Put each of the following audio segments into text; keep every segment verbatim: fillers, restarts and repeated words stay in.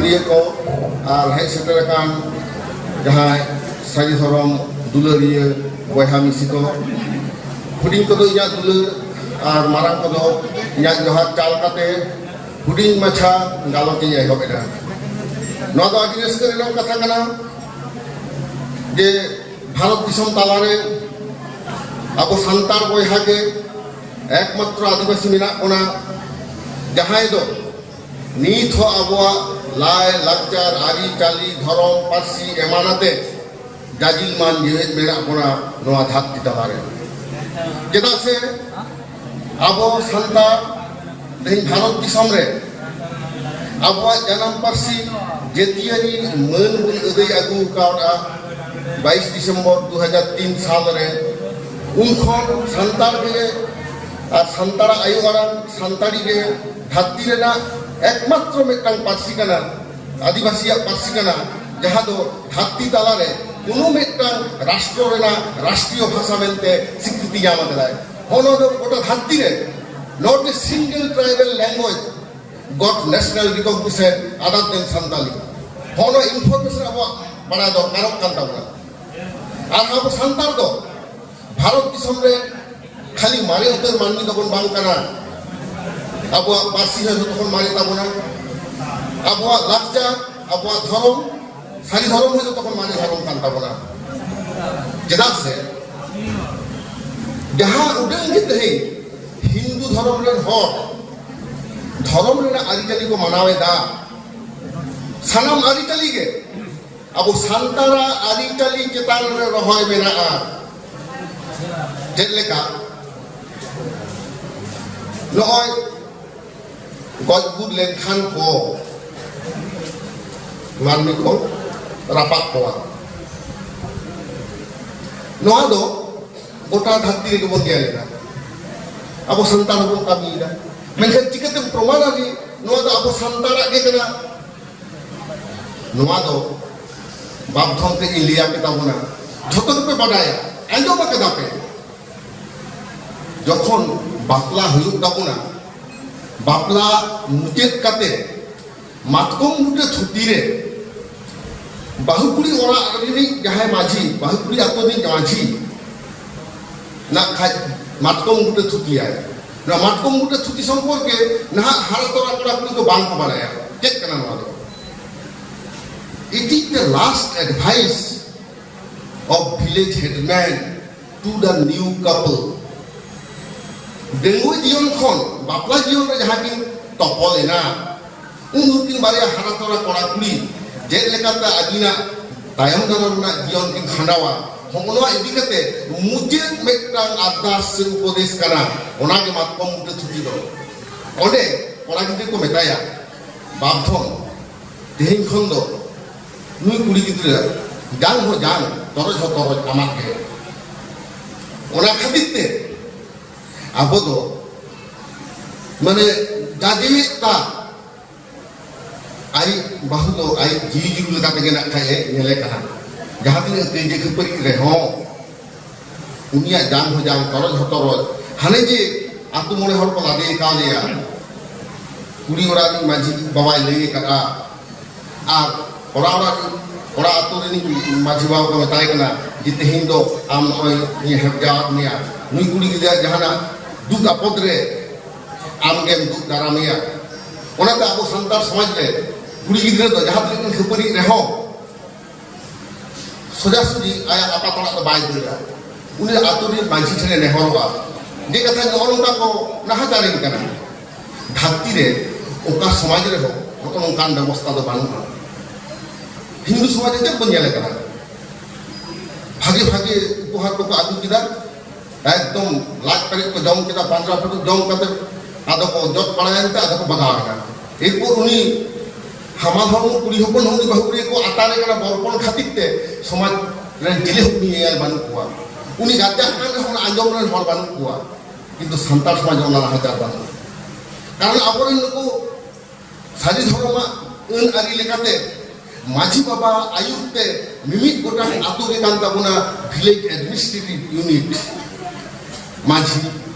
ᱤᱭᱟᱹ ᱠᱚ ᱟᱨ ᱦᱮᱡ ᱥᱮᱴᱮᱨ ᱟᱠᱟᱱ ᱡᱟᱦᱟᱸᱭ ᱥᱟᱹᱨᱤ ᱫᱷᱚᱨᱚᱢ ᱫᱩᱞᱟᱹᱲᱤᱭᱟᱹ ᱵᱚᱭᱦᱟ ᱢᱤᱥᱤ ᱠᱚ, ᱦᱩᱰᱤᱧ ᱠᱚᱫᱚ ᱤᱧᱟᱹᱜ ᱫᱩᱞᱟᱹᱲ ᱟᱨ ᱢᱟᱨᱟᱝ ᱠᱚᱫᱚ ᱤᱧᱟᱹᱜ ᱡᱚᱦᱟᱨ ᱪᱟᱞ ᱠᱟᱛᱮ ᱦᱩᱰᱤᱧ ᱢᱟᱪᱷᱟ ᱜᱟᱞᱚᱪ ᱤᱧ ᱮᱦᱚᱵ ᱮᱫᱟ᱾ ᱱᱚᱣᱟ ᱫᱚ ᱟᱹᱰᱤ ᱨᱟᱹᱥᱠᱟᱹ ᱨᱮᱱᱟᱜ ᱠᱟᱛᱷᱟ ᱠᱟᱱᱟ ᱡᱮ ᱵᱷᱟᱨᱚᱛ ᱫᱤᱥᱚᱢ ᱛᱟᱞᱟᱨᱮ ᱟᱵᱚ ᱥᱟᱱᱛᱟᱲ ᱵᱚᱭᱦᱟ ᱜᱮ ᱮᱠᱢᱟᱛᱨᱚ ᱟᱹᱫᱤᱵᱟᱹᱥᱤ ᱢᱮᱱᱟᱜ ᱵᱚᱱᱟ, ᱡᱟᱦᱟᱸᱭ ᱫᱚ ᱱᱤᱛ ᱦᱚᱸ ᱟᱵᱚᱣᱟᱜ ᱞᱟᱭ ᱞᱟᱠᱪᱟᱨ, ᱟᱹᱨᱤᱪᱟᱹᱞᱤ, ᱫᱷᱚᱨᱚᱢ, ᱯᱟᱹᱨᱥᱤ ᱮᱢᱟᱱ ᱟᱛᱮ ᱡᱟᱡᱤᱞ ᱢᱟᱱ ᱡᱤᱣᱮᱫ ᱢᱮᱱᱟᱜ ᱵᱚᱱᱟ ᱱᱚᱣᱟ ᱫᱷᱟᱹᱨᱛᱤ ᱛᱟᱞᱟᱨᱮ᱾ ᱪᱮᱫᱟᱜ ᱥᱮ ᱟᱵᱚ ᱥᱟᱱᱛᱟᱲ ᱛᱮᱦᱮᱧ ᱵᱷᱟᱨᱚᱛ ᱫᱤᱥᱚᱢ ᱨᱮ ᱟᱵᱚᱣᱟᱜ ᱡᱟᱱᱟᱢ ᱯᱟᱹᱨᱥᱤ ᱡᱟᱹᱛᱤᱭᱟᱹᱨᱤ ᱢᱟᱹᱱ ᱵᱚᱱ ᱟᱹᱫᱟᱹᱭ ᱟᱹᱜᱩ ᱠᱟᱣᱫᱟ ᱵᱟᱭᱤᱥ ᱰᱤᱥᱮᱢᱵᱚᱨ ᱫᱩ ᱦᱟᱡᱟᱨ ᱛᱤᱱ ᱥᱟᱞ ᱨᱮ᱾ ᱩᱱ ᱠᱷᱚᱱ ᱥᱟᱱᱛᱟᱲ ᱜᱮ ᱟᱨ ᱥᱟᱱᱛᱟᱲᱟᱜ ᱟᱭᱳ ᱟᱲᱟᱝ ᱥᱟᱱᱛᱟᱲᱤ ᱜᱮ ᱫᱷᱟᱹᱨᱛᱤ ᱨᱮᱱᱟᱜ ᱮᱠᱢᱟᱛᱨᱚ ᱢᱤᱫᱴᱟᱝ ᱯᱟᱹᱨᱥᱤ ᱠᱟᱱᱟ, ᱟᱹᱫᱤᱵᱟᱹᱥᱤᱭᱟᱜ ᱯᱟᱹᱨᱥᱤ ᱠᱟᱱᱟ, ᱡᱟᱦᱟᱸ ᱫᱚ ᱫᱷᱟᱹᱨᱛᱤ ᱛᱟᱞᱟᱨᱮ ᱠᱳᱱᱳ ᱢᱤᱫᱴᱟᱝ ᱨᱟᱥᱴᱨᱚ ᱨᱮᱱᱟᱜ ᱨᱟᱥᱴᱨᱤᱭᱚ ᱵᱷᱟᱥᱟ ᱢᱮᱱᱛᱮ ᱥᱤᱠᱨᱤᱛᱤ ᱧᱟᱢ ᱟᱠᱟᱫᱟᱭ᱾ ᱦᱚᱸ, ᱱᱚᱣᱟ ᱫᱚ ᱜᱚᱴᱟ ᱫᱷᱟᱹᱨᱛᱤ ᱨᱮ not a single tribal language got national recognition other than Santali. ᱦᱚᱸ, ᱱᱚᱣᱟ ᱤᱱᱯᱷᱚᱨᱢᱮᱥᱚᱱ ᱟᱵᱚᱣᱟᱜ ᱵᱟᱲᱟᱭ ᱫᱚᱨᱠᱟᱨᱚᱜ ᱠᱟᱱ ᱛᱟᱵᱚᱱᱟ᱾ ᱟᱨ ᱟᱵᱚ ᱥᱟᱱᱛᱟᱲ ᱫᱚ ᱵᱷᱟᱨᱚᱛ ᱫᱤᱥᱚᱢ ᱨᱮ ᱠᱷᱟᱹᱞᱤ ᱢᱟᱨᱮ ᱩᱛᱟᱹᱨ ᱢᱟᱹᱱᱢᱤ ᱫᱚᱵᱚᱱ ᱵᱟᱝ ᱠᱟᱱᱟ᱾ ᱟᱵᱚᱣᱟᱜ ᱯᱟᱹᱨᱥᱤ ᱦᱚᱸ ᱡᱚᱛᱚ ᱠᱷᱚᱱ ᱢᱟᱨᱮ ᱛᱟᱵᱚᱱᱟ, ᱟᱵᱚᱣᱟᱜ ᱞᱟᱠᱪᱟᱨ, ᱟᱵᱚᱣᱟᱜ ᱫᱷᱚᱨᱚᱢ, ᱥᱟᱹᱨᱤ ᱫᱷᱚᱨᱚᱢ ᱦᱚᱸ ᱡᱚᱛᱚ ᱠᱷᱚᱱ ᱢᱟᱨᱮ ᱫᱷᱚᱨᱚᱢ ᱠᱟᱱ ᱛᱟᱵᱚᱱᱟ᱾ ᱪᱮᱫᱟᱜ ᱥᱮ ᱡᱟᱦᱟᱸ ᱩᱰᱟᱹᱝ ᱜᱮ ᱛᱮᱦᱮᱧ ᱦᱤᱱᱫᱩ ᱫᱷᱚᱨᱚᱢ ᱨᱮᱱ ᱦᱚᱲ ᱫᱷᱚᱨᱚᱢ ᱨᱮᱱᱟᱜ ᱟᱹᱨᱤᱪᱟᱹᱞᱤ ᱠᱚ ᱢᱟᱱᱟᱣ ᱮᱫᱟ, ᱥᱟᱱᱟᱢ ᱟᱹᱨᱤᱪᱟᱹᱞᱤ ᱜᱮ ᱟᱵᱚ ᱥᱟᱱᱛᱟᱲᱟᱜ ᱟᱹᱨᱤᱪᱟᱹᱞᱤ ᱪᱮᱛᱟᱱ ᱨᱮ ᱨᱚᱦᱚᱭ ᱢᱮᱱᱟᱜᱼᱟ᱾ ᱪᱮᱫ ᱞᱮᱠᱟ? ᱱᱚᱜᱼᱚᱭ ᱜᱚᱡ ᱜᱩᱨ ᱞᱮᱱᱠᱷᱟᱱ ᱠᱚ ᱢᱟᱹᱱᱢᱤ ᱠᱚ ᱨᱟᱯᱟᱜ ᱠᱚᱣᱟ᱾ ᱱᱚᱣᱟ ᱫᱚ ᱜᱚᱴᱟ ᱫᱷᱟᱹᱨᱛᱤ ᱨᱮᱜᱮ ᱵᱚᱱ ᱧᱮᱞ ᱮᱫᱟ᱾ ᱟᱵᱚ ᱥᱟᱱᱛᱟᱲ ᱦᱚᱸᱵᱚᱱ ᱠᱟᱹᱢᱤᱭᱮᱫᱟ᱾ ᱢᱮᱱᱠᱷᱟᱱ ᱪᱤᱠᱟᱹᱛᱮᱢ ᱯᱨᱚᱢᱟᱱᱟ ᱡᱮ ᱱᱚᱣᱟ ᱫᱚ ᱟᱵᱚ ᱥᱟᱱᱛᱟᱲᱟᱜ ᱜᱮ ᱠᱟᱱᱟ? ᱱᱚᱣᱟ ᱫᱚ ᱢᱟᱫᱽᱫᱷᱚᱢ ᱛᱮ ᱤᱧ ᱞᱟᱹᱭ ᱟᱯᱮ ᱛᱟᱵᱚᱱᱟ, ᱡᱷᱚᱛᱚ ᱜᱮᱯᱮ ᱵᱟᱰᱟᱭᱟ, ᱟᱸᱡᱚᱢ ᱟᱠᱟᱫᱟ ᱯᱮ᱾ ᱡᱚᱠᱷᱚᱱ ᱵᱟᱯᱞᱟ ᱦᱩᱭᱩᱜ ᱛᱟᱵᱚᱱᱟ, ᱵᱟᱯᱞᱟ ᱢᱩᱪᱟᱹᱫ ᱠᱟᱛᱮ ᱢᱟᱛᱠᱚᱢ ᱵᱩᱴᱟᱹ ᱛᱷᱩᱛᱤ ᱨᱮ ᱵᱟᱹᱦᱩ ᱠᱩᱲᱤ ᱚᱲᱟᱜ ᱨᱤᱱᱤᱡ ᱡᱟᱦᱟᱸᱭ ᱢᱟᱹᱡᱷᱤ, ᱵᱟᱹᱦᱩ ᱠᱩᱲᱤ ᱟᱛᱳ ᱨᱤᱱᱤᱡ ᱢᱟᱹᱡᱷᱤ ᱱᱟᱜ ᱠᱷᱟᱡ ᱢᱟᱛᱠᱚᱢ ᱵᱩᱴᱟᱹ ᱛᱷᱩᱛᱤᱭᱟᱭ᱾ ᱱᱚᱣᱟ ᱢᱟᱛᱠᱚᱢ ᱵᱩᱴᱟᱹ ᱛᱷᱩᱛᱤ ᱥᱚᱢᱯᱚᱨᱠᱮ ᱱᱟᱦᱟᱜ ᱦᱟᱨᱟ ᱛᱚᱨᱟ ᱠᱚᱲᱟ ᱠᱩᱲᱤ ᱠᱚ ᱵᱟᱝ ᱠᱚ ᱵᱟᱲᱟᱭᱟ ᱪᱮᱫ ᱠᱟᱱᱟ ᱱᱚᱣᱟ ᱫᱚ᱾ It is the last advice of village headman to the new couple. ᱰᱟᱺᱜᱩᱣᱟᱹ ᱡᱤᱭᱚᱱ ᱠᱷᱚᱱ ᱵᱟᱯᱞᱟ ᱡᱤᱭᱚᱱ ᱨᱮ ᱡᱟᱦᱟᱸ ᱠᱤᱱ ᱛᱚᱯᱚᱞ ᱮᱱᱟ, ᱩᱱ ᱩᱱᱠᱤᱱ ᱵᱟᱨᱭᱟ ᱦᱟᱨᱟ ᱛᱚᱨᱟ ᱠᱚᱲᱟ ᱠᱩᱲᱤ ᱪᱮᱫ ᱞᱮᱠᱟᱛᱮ ᱟᱹᱠᱤᱱᱟᱜ ᱛᱟᱭᱚᱢ ᱫᱟᱨᱟᱢ ᱨᱮᱱᱟᱜ ᱡᱤᱭᱚᱱ ᱠᱤᱱ ᱠᱷᱟᱸᱰᱟᱣᱟ, ᱦᱚᱸᱜᱼᱚ ᱱᱚᱣᱟ ᱤᱫᱤ ᱠᱟᱛᱮ ᱢᱩᱪᱟᱹᱫ ᱢᱤᱫᱴᱟᱝ ᱟᱨᱫᱟᱥ ᱥᱮ ᱩᱯᱚᱫᱮᱥ ᱠᱟᱱᱟ᱾ ᱚᱱᱟᱜᱮ ᱢᱟᱛᱠᱚᱢ ᱵᱩᱴᱟᱹ ᱛᱷᱩᱛᱤ ᱫᱚ᱾ ᱚᱸᱰᱮ ᱠᱚᱲᱟ ᱜᱤᱫᱽᱨᱟᱹ ᱠᱚ ᱢᱮᱛᱟᱭᱟ, ᱵᱟᱯ ᱫᱷᱚᱱ, ᱛᱮᱦᱮᱧ ᱠᱷᱚᱱ ᱫᱚ ᱱᱩᱭ ᱠᱩᱲᱤ ᱜᱤᱫᱽᱨᱟᱹ ᱡᱟᱝ ᱦᱚᱸ ᱡᱟᱝ, ᱛᱚᱨᱚᱡ ᱦᱚᱸ ᱛᱚᱨᱚᱡ ᱟᱢᱟᱜ ᱜᱮ᱾ ᱚᱱᱟ ᱠᱷᱟᱹᱛᱤᱨ ᱛᱮ ᱟᱵᱚ ᱫᱚ ᱢᱟᱱᱮ ᱡᱟᱡᱮᱫ ᱛᱟ ᱟᱡ ᱵᱟᱹᱦᱩ ᱫᱚ ᱟᱡ ᱡᱤᱣᱤ ᱡᱩᱨᱤ ᱞᱮᱠᱟ ᱛᱮᱜᱮ ᱱᱟᱜ ᱠᱷᱟᱡ ᱮ ᱧᱮᱞᱮ ᱠᱟᱱᱟ᱾ ᱡᱟᱦᱟᱸ ᱛᱤᱱᱟᱹᱜ ᱠᱟᱹᱭᱡᱟᱹ ᱠᱷᱟᱹᱯᱟᱹᱨᱤ ᱨᱮᱦᱚᱸ ᱩᱱᱤᱭᱟᱜ ᱡᱟᱝ ᱦᱚᱸ ᱡᱟᱝ, ᱛᱚᱨᱚᱡ ᱦᱚᱸ ᱛᱚᱨᱚᱡ᱾ ᱦᱟᱱᱮ ᱡᱮ ᱟᱹᱛᱩ ᱢᱚᱬᱮ ᱦᱚᱲ ᱠᱚ ᱞᱟᱫᱮ ᱠᱟᱣᱫᱮᱭᱟ, ᱠᱩᱲᱤ ᱚᱲᱟᱜ ᱨᱤᱱᱤᱡ ᱢᱟᱹᱡᱷᱤ ᱵᱟᱵᱟᱭ ᱞᱟᱹᱭ ᱟᱠᱟᱫᱼᱟ, ᱟᱨ ᱠᱚᱲᱟ ᱚᱲᱟᱜ ᱨᱤᱱ-, ᱠᱚᱲᱟ ᱟᱹᱛᱩ ᱨᱤᱱᱤᱡ ᱢᱟᱹᱡᱷᱤ ᱵᱟᱵᱟ ᱠᱚ ᱢᱮᱛᱟᱭ ᱠᱟᱱᱟ ᱡᱮ, "ᱛᱮᱦᱮᱧ ᱫᱚ ᱟᱢ ᱱᱚᱜᱼᱚᱭ ᱤᱧ ᱦᱮᱯᱡᱟᱣᱟᱫ ᱢᱮᱭᱟ, ᱱᱩᱭ ᱠᱩᱲᱤ ᱜᱤᱫᱽᱨᱟᱹ ᱡᱟᱦᱟᱱᱟᱜ ᱫᱩᱠ ᱟᱯᱚᱫ ᱨᱮ ᱟᱢ ᱜᱮᱢ ᱫᱩᱜ ᱫᱟᱨᱟᱢᱮᱭᱟ᱾" ᱚᱱᱟᱛᱮ ᱟᱵᱚ ᱥᱟᱱᱛᱟᱲ ᱥᱚᱢᱟᱡᱽ ᱨᱮ ᱠᱩᱲᱤ ᱜᱤᱫᱽᱨᱟᱹ ᱫᱚ ᱡᱟᱦᱟᱸ ᱛᱤᱱᱟᱹᱜ ᱠᱤᱱ ᱠᱷᱟᱹᱯᱟᱹᱨᱤᱜ ᱨᱮᱦᱚᱸ, ᱥᱚᱡᱟᱥᱚᱡᱤ ᱟᱭᱟᱜ ᱟᱯᱟᱛ ᱚᱲᱟᱜ ᱫᱚ ᱵᱟᱭ ᱫᱟᱹᱲᱟ᱾ ᱩᱱᱤ ᱟᱹᱛᱩ ᱨᱤᱱ ᱢᱟᱹᱡᱷᱤ ᱴᱷᱮᱱᱮ ᱱᱮᱦᱚᱨᱚᱜᱼᱟ᱾ ᱡᱮ ᱠᱟᱛᱷᱟ ᱱᱚᱜᱼᱚ ᱱᱚᱝᱠᱟ ᱠᱚ ᱱᱟᱦᱟᱪᱟᱨᱤᱧ ᱠᱟᱱᱟ᱾ ᱫᱷᱟᱹᱨᱛᱤ ᱨᱮ ᱚᱠᱟ ᱥᱚᱢᱟᱡᱽ ᱨᱮᱦᱚᱸ ᱱᱚᱜᱼᱚ ᱱᱚᱝᱠᱟᱱ ᱵᱮᱵᱚᱥᱛᱷᱟ ᱫᱚ ᱵᱟᱹᱱᱩᱜᱼᱟ᱾ ᱦᱤᱱᱫᱩ ᱥᱚᱢᱟᱡᱽ ᱨᱮ ᱪᱮᱫ ᱵᱚᱱ ᱧᱮᱞ ᱟᱠᱟᱫᱟ? ᱵᱷᱟᱜᱮ ᱵᱷᱟᱜᱮ ᱩᱯᱚᱦᱟᱨ ᱠᱚᱠᱚ ᱟᱹᱜᱩ ᱠᱮᱫᱟ, ᱮᱠᱫᱚᱢ ᱞᱟᱡ ᱯᱮᱨᱮᱡ ᱠᱚ ᱡᱚᱢ ᱠᱮᱫᱟ, ᱯᱟᱸᱡᱽᱨᱟ ᱯᱷᱩᱴᱩᱠ ᱡᱚᱢ ᱠᱟᱛᱮ ᱟᱫᱚ ᱠᱚ ᱡᱚᱜ ᱵᱟᱲᱟᱭᱮᱱ ᱛᱮ ᱟᱫᱚ ᱠᱚ ᱵᱟᱜᱟᱣ ᱮᱱᱟ᱾ ᱮᱨᱯᱚᱨ ᱩᱱᱤ ᱦᱟᱢᱟᱞ ᱦᱚᱲᱢᱚ ᱠᱩᱲᱤ ᱦᱚᱯᱚᱱ ᱦᱚᱸ ᱩᱱᱤ ᱵᱟᱹᱦᱩ ᱠᱩᱲᱤ ᱠᱚ ᱟᱛᱟᱨᱮ ᱠᱟᱱᱟ, ᱵᱚᱨᱯᱚᱱ ᱠᱷᱟᱹᱛᱤᱨ ᱛᱮ ᱥᱚᱢᱟᱡᱽ ᱨᱮᱱ ᱪᱤᱞᱤ ᱦᱚᱸ ᱩᱱᱤ ᱧᱮᱧᱮᱞ ᱵᱟᱹᱱᱩᱜ ᱠᱚᱣᱟ᱾ ᱩᱱᱤ ᱜᱟᱨᱡᱟᱱ ᱠᱟᱱ ᱨᱮᱦᱚᱸ ᱚᱱᱟ ᱟᱸᱡᱚᱢ ᱨᱮᱱ ᱦᱚᱲ ᱵᱟᱹᱱᱩᱜ ᱠᱚᱣᱟ᱾ ᱠᱤᱱᱛᱩ ᱥᱟᱱᱛᱟᱲ ᱥᱚᱢᱟᱡᱽ ᱨᱮ ᱚᱱᱟ ᱱᱟᱦᱟᱪᱟᱨ ᱵᱟᱹᱱᱩᱜᱼᱟ᱾ ᱠᱟᱨᱚᱱ ᱟᱵᱚᱨᱮᱱ ᱱᱩᱠᱩ ᱥᱟᱹᱨᱤ ᱫᱷᱚᱨᱚᱢᱟᱜ ᱟᱹᱱ ᱟᱹᱨᱤ ᱞᱮᱠᱟᱛᱮ ᱢᱟᱹᱡᱷᱤ ᱵᱟᱵᱟ ᱟᱹᱭᱩᱨ ᱛᱮ ᱢᱤᱢᱤᱫ ᱜᱚᱴᱟᱝ ᱟᱹᱛᱩ ᱜᱮ ᱠᱟᱱ ᱛᱟᱵᱚᱱᱟ village administrative unit᱾ ᱢᱟᱹᱡᱷᱤ,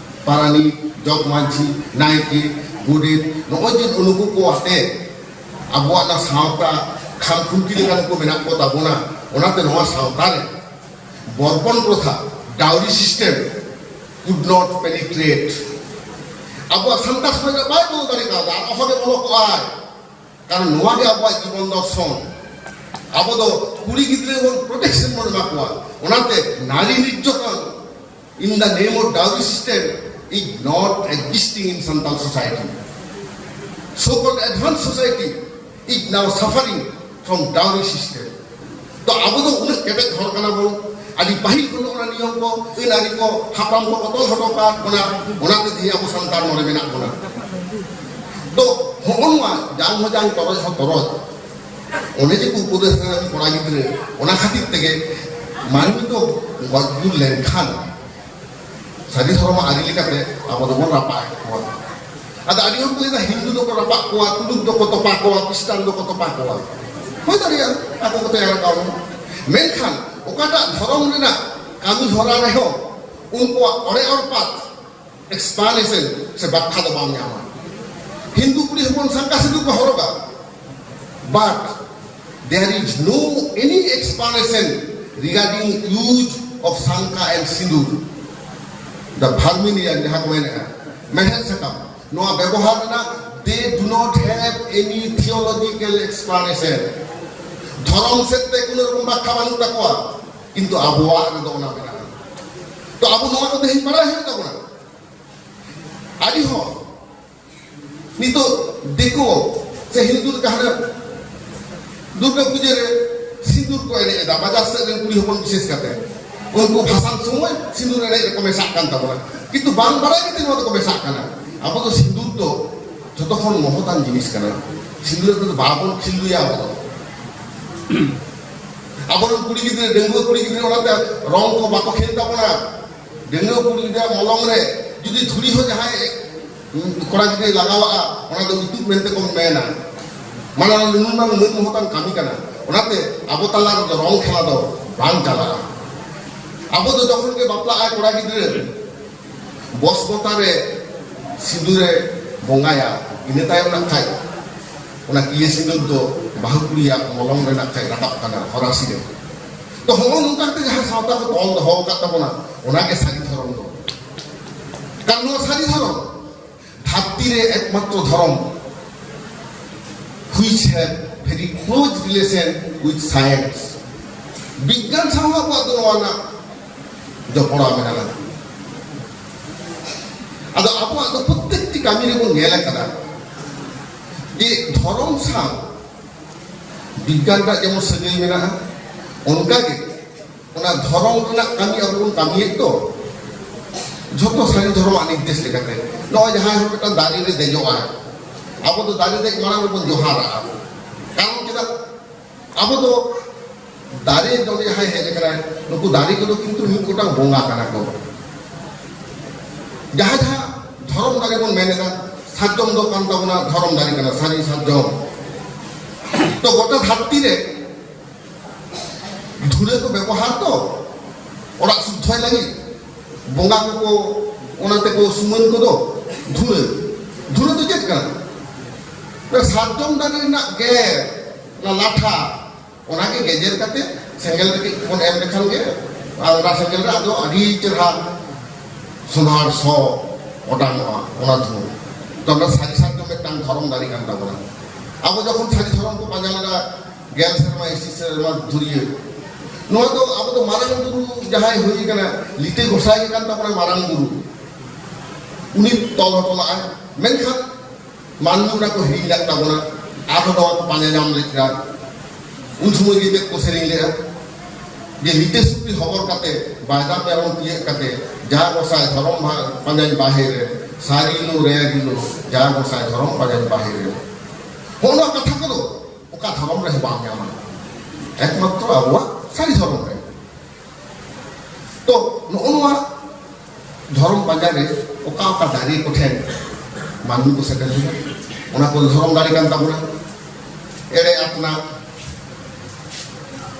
ᱯᱟᱨᱟᱱᱤᱠ, ᱡᱚᱜᱽ ᱢᱟᱹᱡᱷᱤ, ᱱᱟᱭᱠᱮ, ᱜᱚᱰᱮᱛ, ᱱᱚᱜᱼᱚᱭ ᱡᱮ ᱱᱩᱠᱩ ᱠᱚ ᱟᱛᱮ ᱟᱵᱚᱣᱟᱜ ᱚᱱᱟ ᱥᱟᱶᱛᱟ ᱠᱷᱟᱢᱠᱷᱩᱱᱴᱤ ᱞᱮᱠᱟᱱ ᱠᱚ ᱢᱮᱱᱟᱜ ᱠᱚ ᱛᱟᱵᱚᱱᱟ᱾ ᱚᱱᱟᱛᱮ ᱱᱚᱣᱟ ᱥᱟᱶᱛᱟ ᱨᱮ ᱵᱚᱨᱯᱚᱱ ᱯᱨᱚᱛᱷᱟ, dowry system, could not penetrate. ᱟᱵᱚᱣᱟᱜ ᱥᱟᱱᱛᱟᱲ ᱥᱚᱢᱟᱡᱽ ᱨᱮ ᱵᱟᱭ ᱵᱚᱞᱚ ᱫᱟᱲᱮ ᱠᱟᱣᱫᱟ, ᱟᱨ ᱚᱦᱚᱜᱮ ᱵᱚᱞᱚ ᱠᱚᱜᱼᱟᱭ᱾ ᱠᱟᱨᱚᱱ ᱱᱚᱣᱟ ᱜᱮ ᱟᱵᱚᱣᱟᱜ ᱡᱤᱵᱚᱱ ᱫᱚᱨᱥᱚᱱ᱾ ᱟᱵᱚ ᱫᱚ ᱠᱩᱲᱤ ᱜᱤᱫᱽᱨᱟᱹ ᱵᱚᱱ protection ᱵᱚᱱ ᱮᱢᱟ ᱠᱚᱣᱟ᱾ ᱚᱱᱟᱛᱮ ᱱᱟᱨᱤ ᱱᱤᱨᱡᱟᱛᱚᱱ in the name of dowry system is not existing in Santal society. So-called advanced society is now suffering from dowry system. ᱛᱚ ᱟᱵᱚ ᱫᱚ ᱩᱱᱟᱹᱜ ᱠᱮᱴᱮᱡ ᱦᱚᱲ ᱠᱟᱱᱟ ᱵᱚᱱ, ᱟᱹᱰᱤ ᱯᱟᱹᱦᱤᱞ ᱠᱷᱚᱱ ᱚᱱᱟ ᱱᱤᱭᱚᱢ ᱠᱚ, ᱟᱹᱱ ᱟᱹᱨᱤ ᱠᱚ ᱦᱟᱯᱲᱟᱢ ᱠᱚ ᱛᱚᱞ ᱦᱚᱴᱚ ᱠᱟᱜ ᱵᱚᱱᱟ, ᱚᱱᱟᱛᱮ ᱛᱮᱦᱮᱧ ᱟᱵᱚ ᱥᱟᱱᱛᱟᱲ ᱱᱚᱰᱮ ᱢᱮᱱᱟᱜ ᱵᱚᱱᱟ᱾ ᱛᱚ ᱦᱚᱸᱜᱼᱚ ᱱᱚᱣᱟ ᱡᱟᱝ ᱦᱚᱸ ᱡᱟᱝ ᱛᱚᱨᱚᱡ ᱦᱚᱸ ᱛᱚᱨᱚᱡ, ᱚᱱᱮ ᱡᱮ ᱠᱚ ᱩᱯᱚᱫᱮᱥ ᱠᱟᱱᱟ ᱠᱚᱲᱟ ᱜᱤᱫᱽᱨᱟᱹ, ᱚᱱᱟ ᱠᱷᱟᱹᱛᱤᱨ ᱛᱮᱜᱮ ᱢᱟᱹᱱᱢᱤ ᱫᱚ ᱜᱚᱡ ᱜᱩᱨ ᱞᱮᱱᱠᱷᱟᱱ ᱥᱟᱹᱨᱤ ᱫᱷᱚᱨᱚᱢ ᱟᱹᱨᱤ ᱞᱮᱠᱟᱛᱮ ᱟᱵᱚ ᱫᱚᱵᱚᱱ ᱨᱟᱯᱟᱜ ᱠᱚᱣᱟ᱾ ᱟᱫᱚ ᱟᱹᱰᱤ ᱦᱚᱲ ᱠᱚ ᱞᱟᱹᱭᱫᱟ, ᱦᱤᱱᱫᱩ ᱫᱚᱠᱚ ᱨᱟᱯᱟᱜ ᱠᱚᱣᱟ, ᱛᱩᱲᱩᱠ ᱫᱚᱠᱚ ᱛᱚᱯᱟ ᱠᱚᱣᱟ, ᱠᱷᱨᱤᱥᱴᱟᱱ ᱫᱚᱠᱚ ᱛᱚᱯᱟ ᱠᱚᱣᱟ᱾ ᱦᱩᱭ ᱫᱟᱲᱮᱭᱟᱜᱼᱟ, ᱟᱠᱚ ᱠᱚ ᱛᱮᱭᱟᱨ ᱟᱠᱟᱫ ᱵᱚᱱᱟ᱾ ᱢᱮᱱᱠᱷᱟᱱ ᱚᱠᱟᱴᱟᱜ ᱫᱷᱚᱨᱚᱢ ᱨᱮᱱᱟᱜ ᱠᱟᱹᱢᱤ ᱦᱚᱨᱟ ᱨᱮᱦᱚᱸ ᱩᱱᱠᱩᱣᱟᱜ ᱚᱲᱮ ᱚᱨᱯᱟᱛ, explanation ᱥᱮ ᱵᱟᱠᱷᱟ ᱫᱚ ᱵᱟᱢ ᱧᱟᱢᱟ᱾ ᱦᱤᱱᱫᱩ ᱠᱩᱲᱤ ᱦᱚᱯᱚᱱ ᱥᱟᱝᱠᱟ ᱥᱤᱸᱫᱩᱨ ᱠᱚ ᱦᱚᱨᱚᱜᱟ, but there is no any explanation regarding use of Sanka and ᱥᱤᱸᱫᱩᱨ, the vermilion ᱡᱟᱦᱟᱸ ᱠᱚ ᱢᱮᱱᱮᱫᱼᱟ, ᱢᱮᱲᱦᱮᱫ ᱥᱟᱠᱟᱢ, ᱱᱚᱣᱟ ᱵᱮᱵᱚᱦᱟᱨ ᱨᱮᱱᱟᱜ they do not have any theological explanation. ᱫᱷᱚᱨᱚᱢ ᱥᱮᱫ ᱛᱮ ᱠᱳᱱᱳ ᱨᱚᱠᱚᱢ ᱵᱟᱠᱷᱟ ᱵᱟᱹᱱᱩᱜ ᱛᱟᱠᱚᱣᱟ, ᱠᱤᱱᱛᱩ ᱟᱵᱚᱣᱟᱜ ᱨᱮᱫᱚ ᱚᱱᱟ ᱢᱮᱱᱟᱜᱼᱟ᱾ ᱛᱚ ᱟᱵᱚ ᱱᱚᱣᱟ ᱠᱚ ᱛᱮᱦᱮᱧ ᱵᱟᱲᱟᱭ ᱦᱩᱭᱩᱜ ᱛᱟᱵᱚᱱᱟ᱾ ᱟᱹᱰᱤ ᱦᱚᱲ ᱱᱤᱛᱚᱜ ᱫᱤᱠᱩ ᱥᱮ ᱦᱤᱱᱫᱩ ᱞᱮᱠᱟ ᱦᱟᱱᱮ ᱫᱩᱨᱜᱟ ᱯᱩᱡᱟᱹ ᱨᱮ ᱥᱤᱸᱫᱩᱨ ᱠᱚ ᱮᱱᱮᱡ ᱮᱫᱟ, ᱵᱟᱡᱟᱨ ᱥᱮᱫ ᱨᱮᱱ ᱠᱩᱲᱤ ᱦᱚᱯᱚᱱ ᱵᱤᱥᱮᱥ ᱠᱟᱛᱮ ᱩᱱᱠᱩ ᱵᱷᱟᱥᱟᱱ ᱥᱚᱢᱚᱭ ᱥᱤᱸᱫᱩᱨ ᱮᱱᱮᱡ ᱨᱮᱠᱚ ᱢᱮᱥᱟᱜ ᱠᱟᱱ ᱛᱟᱵᱚᱱᱟ, ᱠᱤᱱᱛᱩ ᱵᱟᱝ ᱵᱟᱲᱟᱭ ᱠᱟᱛᱮ ᱱᱚᱣᱟ ᱫᱚᱠᱚ ᱢᱮᱥᱟᱜ ᱠᱟᱱᱟ᱾ ᱟᱵᱚ ᱫᱚ ᱥᱤᱸᱫᱩᱨ ᱫᱚ ᱡᱚᱛᱚ ᱠᱷᱚᱱ ᱢᱚᱦᱚᱛᱟᱱ ᱡᱤᱱᱤᱥ ᱠᱟᱱᱟ᱾ ᱥᱤᱸᱫᱩᱨ ᱟᱛᱮ ᱫᱚ ᱵᱟᱵᱚᱱ ᱠᱷᱤᱞᱰᱩᱭᱟ ᱟᱵᱚ ᱫᱚ᱾ ᱟᱵᱚᱨᱮᱱ ᱠᱩᱲᱤ ᱜᱤᱫᱽᱨᱟᱹ, ᱰᱟᱺᱜᱩᱣᱟᱹ ᱠᱩᱲᱤ ᱜᱤᱫᱽᱨᱟᱹ ᱚᱱᱟᱛᱮ ᱨᱚᱝ ᱠᱚ ᱵᱟᱠᱚ ᱠᱷᱮᱞ ᱛᱟᱵᱚᱱᱟ᱾ ᱰᱟᱺᱜᱩᱣᱟᱹ ᱠᱩᱲᱤ ᱜᱤᱫᱽᱨᱟᱹ ᱢᱚᱞᱚᱝ ᱨᱮ ᱡᱩᱫᱤ ᱫᱷᱩᱲᱤ ᱦᱚᱸ ᱡᱟᱦᱟᱸᱭ ᱠᱚᱲᱟ ᱜᱤᱫᱽᱨᱟᱹᱭ ᱞᱟᱜᱟᱣᱟᱜᱼᱟ, ᱚᱱᱟ ᱫᱚ ᱤᱛᱩᱫ ᱢᱮᱱᱛᱮ ᱠᱚ ᱢᱮᱱᱟ᱾ ᱢᱟᱱᱮ ᱚᱱᱟ ᱱᱩᱱ ᱢᱟᱨᱟᱝ ᱢᱟᱹᱱ ᱢᱚᱦᱚᱛᱟᱱ ᱠᱟᱹᱢᱤ ᱠᱟᱱᱟ᱾ ᱚᱱᱟᱛᱮ ᱟᱵᱚ ᱛᱟᱞᱟ ᱨᱮᱫᱚ ᱨᱚᱝ ᱠᱷᱮᱞᱟ ᱫᱚ ᱵᱟᱝ ᱪᱟᱞᱟᱜᱼᱟ᱾ ᱟᱵᱚ ᱫᱚ ᱡᱚᱠᱷᱚᱱ ᱜᱮ ᱵᱟᱯᱞᱟᱜᱼᱟᱭ ᱠᱚᱲᱟ ᱜᱤᱫᱽᱨᱟᱹ, ᱵᱚᱥᱢᱚᱛᱟ ᱨᱮ ᱥᱤᱸᱫᱩᱨᱮ ᱵᱚᱸᱜᱟᱭᱟ, ᱤᱱᱟᱹ ᱛᱟᱭᱚᱢ ᱱᱟᱜ ᱠᱷᱟᱡ ᱚᱱᱟ ᱠᱤᱭᱟᱹ ᱥᱤᱸᱫᱩᱨ ᱫᱚ ᱵᱟᱹᱦᱩ ᱠᱩᱲᱤᱭᱟᱜ ᱢᱚᱞᱚᱝ ᱨᱮᱱᱟᱜ ᱠᱷᱟᱡ ᱨᱟᱠᱟᱵ ᱠᱟᱱᱟ ᱦᱚᱨᱟᱥᱤ ᱨᱮ᱾ ᱛᱚ, ᱦᱚᱸᱜᱼᱚ ᱱᱚᱝᱠᱟ ᱠᱟᱛᱮ ᱡᱟᱦᱟᱸ ᱥᱟᱶᱛᱟ ᱠᱚ ᱛᱚᱞ ᱫᱚᱦᱚ ᱟᱠᱟᱫ ᱛᱟᱵᱚᱱᱟ, ᱚᱱᱟᱜᱮ ᱥᱟᱹᱨᱤ ᱫᱷᱚᱨᱚᱢ ᱫᱚ᱾ ᱠᱟᱨᱚᱱ ᱱᱚᱣᱟ ᱥᱟᱹᱨᱤ ᱫᱷᱚᱨᱚᱢ ᱫᱷᱟᱹᱨᱛᱤ ᱨᱮ ᱮᱠᱢᱟᱛᱨᱚ ᱫᱷᱚᱨᱚᱢ which have very close relation with science. ᱵᱤᱜᱽᱜᱟᱱ ᱥᱟᱶ ᱟᱵᱚᱣᱟᱜ ᱫᱚ ᱱᱚᱣᱟ ᱨᱮᱱᱟᱜ ᱡᱚᱯᱚᱲᱟᱣ ᱢᱮᱱᱟᱜᱼᱟ᱾ ᱟᱫᱚ ᱟᱵᱚᱣᱟᱜ ᱫᱚ ᱯᱨᱚᱛᱮᱠᱴᱤ ᱠᱟᱹᱢᱤ ᱨᱮᱵᱚᱱ ᱧᱮᱞ ᱟᱠᱟᱫᱟ ᱡᱮ ᱫᱷᱚᱨᱚᱢ ᱥᱟᱶ ᱵᱤᱜᱽᱜᱟᱱ ᱨᱮᱱᱟᱜ ᱡᱮᱢᱚᱱ ᱥᱟᱹᱜᱟᱹᱭ ᱢᱮᱱᱟᱜᱼᱟ, ᱚᱱᱠᱟᱜᱮ ᱚᱱᱟ ᱫᱷᱚᱨᱚᱢ ᱨᱮᱱᱟᱜ ᱠᱟᱹᱢᱤ ᱟᱵᱚ ᱵᱚᱱ ᱠᱟᱹᱢᱤᱭᱮᱫ ᱫᱚ, ᱡᱷᱚᱛᱚ ᱥᱟᱹᱨᱤ ᱫᱷᱚᱨᱚᱢᱟᱜ ᱱᱤᱨᱫᱮᱥ ᱞᱮᱠᱟᱛᱮ᱾ ᱱᱚᱜᱼᱚᱭ ᱡᱟᱦᱟᱸᱭ ᱦᱚᱲ ᱢᱤᱫᱴᱟᱝ ᱫᱟᱨᱮ ᱨᱮ ᱫᱮᱡᱚᱜᱼᱟᱭ, ᱟᱵᱚ ᱫᱚ ᱫᱟᱨᱮ ᱫᱮᱡ ᱢᱟᱲᱟᱝ ᱨᱮᱵᱚᱱ ᱡᱚᱦᱟᱨᱟᱜᱼᱟ᱾ ᱠᱟᱨᱚᱱ ᱪᱮᱫᱟᱜ? ᱟᱵᱚ ᱫᱚ ᱫᱟᱨᱮ ᱫᱚ ᱡᱟᱦᱟᱸᱭ ᱦᱮᱡ ᱟᱠᱟᱱᱟᱭ, ᱱᱩᱠᱩ ᱫᱟᱨᱮ ᱠᱚᱫᱚ ᱠᱤᱱᱛᱩ ᱢᱤᱫ ᱜᱚᱴᱟᱝ ᱵᱚᱸᱜᱟ ᱠᱟᱱᱟ ᱠᱚ᱾ ᱡᱟᱦᱟᱸ ᱡᱟᱦᱟᱸ ᱫᱷᱚᱨᱚᱢ ᱫᱟᱨᱮ ᱵᱚᱱ ᱢᱮᱱ ᱮᱫᱟ, ᱥᱟᱨᱡᱚᱢ ᱫᱚ ᱠᱟᱱ ᱛᱟᱵᱚᱱᱟ ᱫᱷᱚᱨᱚᱢ ᱫᱟᱨᱮ ᱠᱟᱱᱟ, ᱥᱟᱹᱨᱤ ᱥᱟᱨᱡᱚᱢ᱾ ᱛᱚ, ᱜᱚᱴᱟ ᱫᱷᱟᱹᱨᱛᱤ ᱨᱮ ᱫᱷᱩᱲᱟᱹ ᱠᱚ ᱵᱮᱵᱚᱦᱟᱨ ᱛᱚ ᱚᱲᱟᱜ ᱥᱩᱫᱽᱫᱷᱚᱭ ᱞᱟᱹᱜᱤᱫ, ᱵᱚᱸᱜᱟ ᱠᱚᱠᱚ ᱚᱱᱟ ᱛᱮᱠᱚ ᱥᱩᱢᱟᱹᱱ ᱠᱚᱫᱚ᱾ ᱫᱷᱩᱲᱟᱹ, ᱫᱷᱩᱲᱟᱹ ᱫᱚ ᱪᱮᱫ ᱠᱟᱱᱟ? ᱚᱱᱟ ᱥᱟᱨᱡᱚᱢ ᱫᱟᱨᱮ ᱨᱮᱱᱟᱜ ᱜᱮ, ᱚᱱᱟ ᱞᱟᱴᱷᱟ, ᱚᱱᱟᱜᱮ ᱜᱮᱡᱮᱨ ᱠᱟᱛᱮ ᱥᱮᱸᱜᱮᱞ ᱨᱮ ᱠᱟᱹᱴᱤᱡ ᱵᱚᱱ ᱮᱢ ᱞᱮᱠᱷᱟᱱ ᱜᱮ, ᱟᱨ ᱚᱱᱟ ᱥᱮᱸᱜᱮᱞ ᱨᱮ ᱟᱫᱚ ᱟᱹᱰᱤ ᱪᱮᱦᱨᱟ ᱥᱚᱸᱫᱷᱟᱲ ᱥᱚ ᱚᱴᱟᱝᱚᱜᱼᱟ ᱚᱱᱟ ᱫᱷᱩᱣᱟᱹ᱾ ᱛᱚ, ᱚᱱᱟ ᱥᱟᱹᱨᱤ ᱥᱟᱨᱡᱚᱢ ᱢᱤᱫᱴᱟᱝ ᱫᱷᱚᱨᱚᱢ ᱫᱟᱨᱮ ᱠᱟᱱ ᱛᱟᱵᱚᱱᱟ᱾ ᱟᱵᱚ ᱡᱚᱠᱷᱚᱱ ᱥᱟᱹᱨᱤ ᱫᱷᱚᱨᱚᱢ ᱠᱚ ᱯᱟᱸᱡᱟ ᱞᱮᱫᱟ, ᱜᱮᱞ ᱥᱮᱨᱢᱟ, ᱤᱥᱤ ᱥᱮᱨᱢᱟ ᱫᱷᱩᱨᱤᱭᱟᱹ, ᱱᱚᱣᱟ ᱫᱚ ᱟᱵᱚ ᱫᱚ ᱢᱟᱨᱟᱝ ᱵᱩᱨᱩ ᱡᱟᱦᱟᱸᱭ ᱦᱩᱭ ᱠᱟᱱᱟ, ᱞᱤᱴᱟᱹ ᱜᱚᱸᱥᱟᱭ ᱜᱮ ᱠᱟᱱ ᱛᱟᱵᱚᱱᱟ ᱢᱟᱨᱟᱝ ᱵᱩᱨᱩ᱾ ᱩᱱᱤ ᱛᱚᱞ ᱦᱚᱴᱚ ᱞᱟᱜᱼᱟᱭ᱾ ᱢᱮᱱᱠᱷᱟᱱ ᱢᱟᱹᱱᱢᱤ ᱚᱱᱟ ᱠᱚ ᱦᱤᱲᱤᱧ ᱞᱮᱫ ᱛᱟᱵᱚᱱᱟ᱾ ᱟᱨᱦᱚᱸ ᱱᱚᱣᱟ ᱠᱚ ᱯᱟᱸᱡᱟ ᱧᱟᱢ ᱞᱮᱫᱟ᱾ ᱩᱱ ᱥᱚᱢᱚᱭ ᱜᱮ ᱪᱮᱫ ᱠᱚ ᱥᱮᱨᱮᱧ ᱞᱮᱫᱼᱟ? ᱡᱮ ᱞᱤᱴᱟᱹ ᱥᱩᱠᱨᱤ ᱦᱚᱵᱚᱨ ᱠᱟᱛᱮ, ᱵᱟᱭᱫᱟ ᱢᱮᱨᱚᱢ ᱛᱤᱭᱟᱹᱜ ᱠᱟᱛᱮ, ᱡᱟ ᱜᱚᱸᱥᱟᱭ ᱫᱷᱚᱨᱚᱢ ᱵᱷᱟ-, ᱯᱟᱸᱡᱟᱧ ᱵᱟᱦᱮᱨ ᱨᱮ, ᱥᱟᱹᱨᱤ ᱞᱚ ᱨᱮ ᱜᱤᱞᱚ, ᱡᱟ ᱜᱚᱸᱥᱟᱭ ᱫᱷᱚᱨᱚᱢ ᱯᱟᱸᱡᱟᱧ ᱵᱟᱦᱮᱨ ᱨᱮ᱾ ᱦᱚᱸᱜᱼᱚ ᱱᱚᱣᱟ ᱠᱟᱛᱷᱟ ᱠᱚᱫᱚ ᱚᱠᱟ ᱫᱷᱚᱨᱚᱢ ᱨᱮᱦᱚᱸ ᱵᱟᱢ ᱧᱟᱢᱟ, ᱮᱠᱢᱟᱛᱨᱚ ᱟᱵᱚᱣᱟᱜ ᱥᱟᱹᱨᱤ ᱫᱷᱚᱨᱚᱢ ᱨᱮ᱾ ᱛᱚ, ᱱᱚᱜᱼᱚ ᱱᱚᱣᱟ ᱫᱷᱚᱨᱚᱢ ᱯᱟᱸᱡᱟ ᱨᱮ ᱚᱠᱟ ᱚᱠᱟ ᱫᱟᱨᱮ ᱠᱚᱴᱷᱮᱱ ᱢᱟᱹᱱᱢᱤ ᱠᱚ ᱥᱮᱴᱮᱨ ᱞᱮᱱᱟ, ᱚᱱᱟ ᱠᱚ ᱫᱷᱚᱨᱚᱢ ᱫᱟᱨᱮ ᱠᱟᱱ ᱛᱟᱵᱚᱱᱟ᱾ ᱮᱲᱮ ᱟᱛᱱᱟᱜ,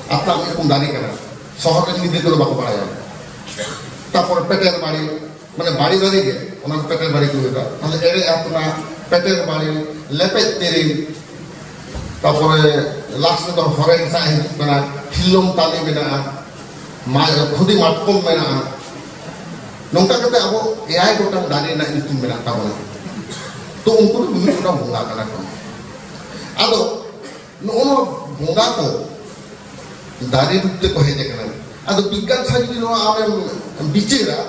ᱟᱛᱱᱟᱜ ᱢᱤᱫ ᱨᱚᱠᱚᱢ ᱫᱟᱨᱮ ᱠᱟᱱᱟ, ᱥᱚᱦᱚᱨ ᱨᱮᱱ ᱜᱤᱫᱽᱨᱟᱹ ᱠᱚᱫᱚ ᱵᱟᱠᱚ ᱵᱟᱲᱟᱭᱟ᱾ ᱛᱟᱯᱚᱨ ᱯᱮᱴᱮᱨ ᱵᱟᱲᱮ, ᱢᱟᱱᱮ ᱵᱟᱲᱮ ᱫᱟᱨᱮ ᱜᱮ, ᱚᱱᱟ ᱫᱚ ᱯᱮᱴᱮᱨ ᱵᱟᱲᱮ ᱠᱚ ᱢᱮᱛᱟᱜᱼᱟ᱾ ᱛᱟᱦᱞᱮ ᱮᱲᱮ ᱟᱛᱱᱟᱜ, ᱯᱮᱴᱮᱨ ᱵᱟᱲᱮ, ᱞᱮᱯᱮᱡ ᱛᱮᱨᱮᱞ, ᱛᱟᱯᱚᱨᱮ ᱞᱟᱥᱴ ᱨᱮᱫᱚ ᱦᱚᱨᱮᱱ ᱥᱟᱜ ᱦᱤᱡᱩᱜ ᱠᱟᱱᱟ, ᱦᱤᱞᱞᱚᱢ ᱛᱟᱞᱮ ᱢᱮᱱᱟᱜᱼᱟ, ᱢᱟ-, ᱠᱷᱩᱫᱤ ᱢᱟᱛᱠᱚᱢ ᱢᱮᱱᱟᱜᱼᱟ᱾ ᱱᱚᱝᱠᱟ ᱠᱟᱛᱮ ᱟᱵᱚ ᱮᱭᱟᱭ ᱜᱚᱴᱟᱝ ᱫᱟᱨᱮ ᱨᱮᱱᱟᱜ ᱧᱩᱛᱩᱢ ᱢᱮᱱᱟᱜ ᱛᱟᱵᱚᱱᱟ᱾ ᱛᱚ ᱩᱱᱠᱩ ᱫᱚ ᱢᱤᱢᱤᱫ ᱜᱚᱴᱟᱝ ᱵᱚᱸᱜᱟ ᱠᱟᱱᱟ ᱠᱚ᱾ ᱟᱫᱚ ᱱᱚᱜᱼᱚ ᱱᱚᱣᱟ ᱵᱚᱸᱜᱟ ᱠᱚ ᱫᱟᱨᱮ ᱨᱩᱯ ᱛᱮᱠᱚ ᱦᱮᱡ ᱟᱠᱟᱱᱟ᱾ ᱟᱫᱚ ᱵᱤᱜᱽᱜᱟᱱ ᱥᱟᱶ ᱡᱩᱫᱤ ᱱᱚᱣᱟ ᱟᱢᱮᱢ ᱵᱤᱪᱟᱹᱨᱟ,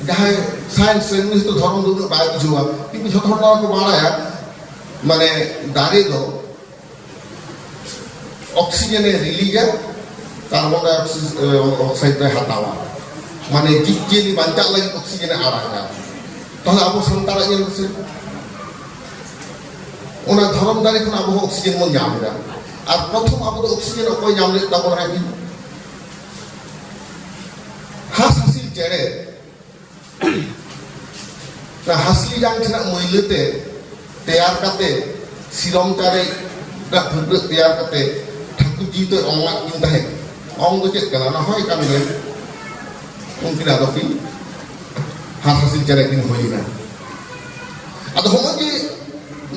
ᱡᱟᱦᱟᱸᱭ ᱥᱟᱭᱮᱱᱥ ᱨᱮ ᱩᱱᱤ ᱦᱚᱭᱛᱳ ᱫᱷᱚᱨᱚᱢ ᱫᱚ ᱩᱱᱟᱹᱜ ᱵᱟᱭ ᱵᱩᱡᱷᱟᱹᱣᱟ, ᱠᱤᱱᱛᱩ ᱡᱷᱚᱛᱚ ᱦᱚᱲ ᱱᱚᱣᱟ ᱠᱚ ᱵᱟᱲᱟᱭᱟ, ᱢᱟᱱᱮ ᱫᱟᱨᱮ ᱫᱚ ᱚᱠᱥᱤᱡᱮᱱ ᱮ ᱨᱤᱞᱤᱡᱟ, ᱠᱟᱨᱵᱚᱱ ᱰᱟᱭ ᱚᱠᱥᱤ-, ᱮ, ᱚᱠᱥᱟᱭᱤᱰ ᱫᱚᱭ ᱦᱟᱛᱟᱣᱟ, ᱢᱟᱱᱮ ᱡᱤᱵᱽ ᱡᱤᱭᱟᱹᱞᱤ ᱵᱟᱧᱪᱟᱜ ᱞᱟᱹᱜᱤᱫ ᱚᱠᱥᱤᱡᱮᱱ ᱮ ᱟᱲᱟᱜᱟ᱾ ᱛᱟᱦᱞᱮ ᱟᱵᱚ ᱥᱟᱱᱛᱟᱲᱟᱜ ᱧᱮᱞ ᱢᱮᱥᱮ, ᱚᱱᱟ ᱫᱷᱚᱨᱚᱢ ᱫᱟᱨᱮ ᱠᱷᱚᱱ ᱟᱵᱚ ᱦᱚᱸ ᱚᱠᱥᱤᱡᱮᱱ ᱵᱚᱱ ᱧᱟᱢ ᱮᱫᱟ᱾ ᱟᱨ ᱯᱨᱚᱛᱷᱚᱢ ᱟᱵᱚ ᱫᱚ ᱚᱠᱥᱤᱡᱮᱱ ᱚᱠᱚᱭ ᱧᱟᱢ ᱞᱮᱫ ᱛᱟᱵᱚᱱᱟ? ᱦᱮᱸ, ᱦᱟᱸᱥ ᱦᱟᱹᱥᱤᱞ ᱪᱮᱬᱮ ᱚᱱᱟ ᱦᱟᱹᱥᱞᱤ ᱡᱟᱝ ᱴᱷᱮᱱᱟᱜ ᱢᱟᱹᱭᱞᱟᱹ ᱛᱮ ᱛᱮᱭᱟᱨ ᱠᱟᱛᱮ, ᱥᱤᱨᱚᱢ ᱪᱟᱨᱮᱡ ᱨᱮᱱᱟᱜ ᱯᱷᱟᱹᱠᱲᱟᱹᱜ ᱛᱮᱭᱟᱨ ᱠᱟᱛᱮ ᱴᱷᱟᱹᱠᱩᱨ ᱡᱤᱣᱤ ᱛᱮ ᱚᱝ ᱟᱫ ᱠᱤᱱ ᱛᱟᱦᱮᱸᱫ᱾ ᱚᱝ ᱫᱚ ᱪᱮᱫ ᱠᱟᱱᱟ? ᱚᱱᱟ ᱦᱚᱭ ᱠᱟᱱ ᱜᱮ᱾ ᱩᱱᱠᱤᱱ ᱟᱫᱚ ᱠᱤᱱ ᱦᱟᱸᱥ ᱦᱟᱹᱥᱤᱞ ᱪᱮᱬᱮ ᱠᱤᱱ ᱦᱩᱭ ᱮᱱᱟ᱾ ᱟᱫᱚ ᱦᱚᱸᱜᱼᱚᱭ ᱡᱮ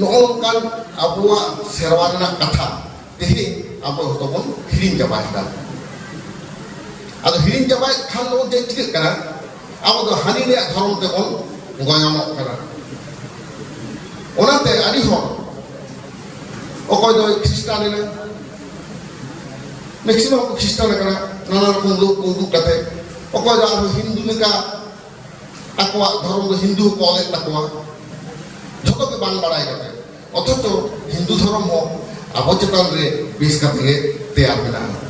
ᱱᱚᱜᱼᱚ ᱱᱚᱝᱠᱟᱱ ᱟᱵᱚᱣᱟᱜ ᱥᱮᱨᱣᱟ ᱨᱮᱱᱟᱜ ᱠᱟᱛᱷᱟ, ᱛᱮᱦᱮᱧ ᱟᱵᱚ ᱡᱷᱚᱛᱚ ᱵᱚᱱ ᱦᱤᱲᱤᱧ ᱪᱟᱵᱟᱭᱮᱫᱟ᱾ ᱟᱫᱚ ᱦᱤᱲᱤᱧ ᱪᱟᱵᱟᱭᱮᱫ ᱠᱷᱟᱱ ᱫᱚ ᱪᱮᱫ ᱪᱤᱠᱟᱹᱜ ᱠᱟᱱᱟ? ᱟᱵᱚ ᱫᱚ ᱦᱟᱹᱱᱤ ᱨᱮᱭᱟᱜ ᱫᱷᱚᱨᱚᱢ ᱛᱮᱵᱚᱱ ᱜᱚᱭᱚᱱᱚᱜ ᱠᱟᱱᱟ᱾ ᱚᱱᱟᱛᱮ ᱟᱹᱰᱤ ᱦᱚᱲ, ᱚᱠᱚᱭ ᱫᱚᱭ ᱠᱷᱨᱤᱥᱴᱟᱱ ᱮᱱᱟ, ᱢᱮᱠᱥᱤᱢᱟᱢ ᱠᱚ ᱠᱷᱨᱤᱥᱴᱟᱱ ᱟᱠᱟᱱᱟ, ᱱᱟᱱᱟ ᱨᱚᱠᱚᱢ ᱞᱳᱠ ᱠᱚ ᱩᱫᱩᱜ ᱠᱟᱛᱮ, ᱚᱠᱚᱭ ᱫᱚ ᱟᱨᱦᱚᱸ ᱦᱤᱱᱫᱩ ᱞᱮᱠᱟ ᱟᱠᱚᱣᱟᱜ ᱫᱷᱚᱨᱚᱢ ᱫᱚ ᱦᱤᱱᱫᱩ ᱦᱚᱸᱠᱚ ᱚᱞᱮᱫ ᱛᱟᱠᱚᱣᱟ, ᱡᱷᱚᱛᱚ ᱜᱮ ᱵᱟᱝ ᱵᱟᱲᱟᱭ ᱠᱟᱛᱮ᱾ ᱚᱛᱷᱚᱪᱚ ᱦᱤᱱᱫᱩ ᱫᱷᱚᱨᱚᱢ ᱦᱚᱸ ᱟᱵᱚ ᱪᱮᱛᱟᱱ ᱨᱮ ᱵᱮᱥ ᱠᱟᱛᱮ ᱜᱮ ᱛᱮᱭᱟᱨ ᱢᱮᱱᱟᱜᱼᱟ᱾